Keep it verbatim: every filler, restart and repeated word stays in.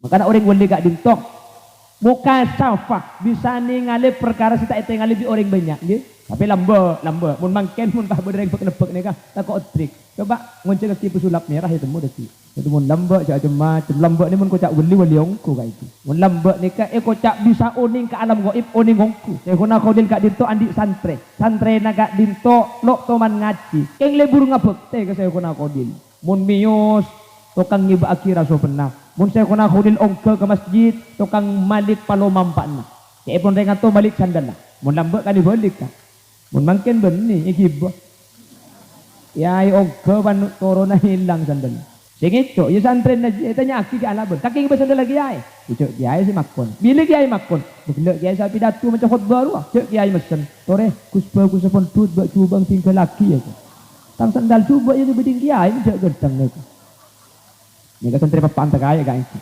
Mangkana orèng wali ka'dinto mukasyafah, bisa nèngalè parkara sè ta' ètèngalè bi' orèng bânnya', ngghi. Tapè lambâ', lambâ'. Mon mangkèn, mon pas bâdâ rèng bâk-nebbhâk nèka, tako' edrik. Coba ngonjhângaghi pesulap mèra, ètemmo dhâddhi. Dhâddhi mon lambâ' jhâ' cem-macem, lambâ' nè mon koca' wali, wali ongghu ka'dinto. Mon lambâ' nèka èkoca' bisa onèng ka alam ghaib, onèng ongghu. Syaikhona Kholil ka'dinto andi' santrè. Santrèna ka'dinto lo' toman ngajhi. Kèng lebur ngabhâktè ka Syaikhona Kholil. Mon mèyos, tokang ngèbâ'aghi rasopenna. Mon Syaikhona Kholil ongghâ ka masjid, tokang malèk palomampa'na. Ca'èpon rèng ka'dinto malèk sandhâlla. Mon lambâ' kalè bâlik, Ka'. Mon mangkèn bânnè, èghibâ. Kèyaè ongghâ pan toronna èlang sandhâl. Sè ngèco', iyâ santrèna jiyâ, ètanya'aghi ka alabân, "Kakè ngèbâ sandhâlla kèyaè?" "Jhâ' kèyaè sè makon." Bilâ kèyaè makon, "Bâ ghellâ' kèyaè sè apidato maca khotbah rowa." "Jhâ' kèyaè messen." "Torè, Gus, bhâghussa pon dhut, bâ' jhubâ'na tingghâllaghi, yâ." "Tang sandhâl jhubâ' iyâ bâdhing kèyaè, jhâ' ghânteng nèka." Nèka santrè pappa'an ta' kaè ka'dinto.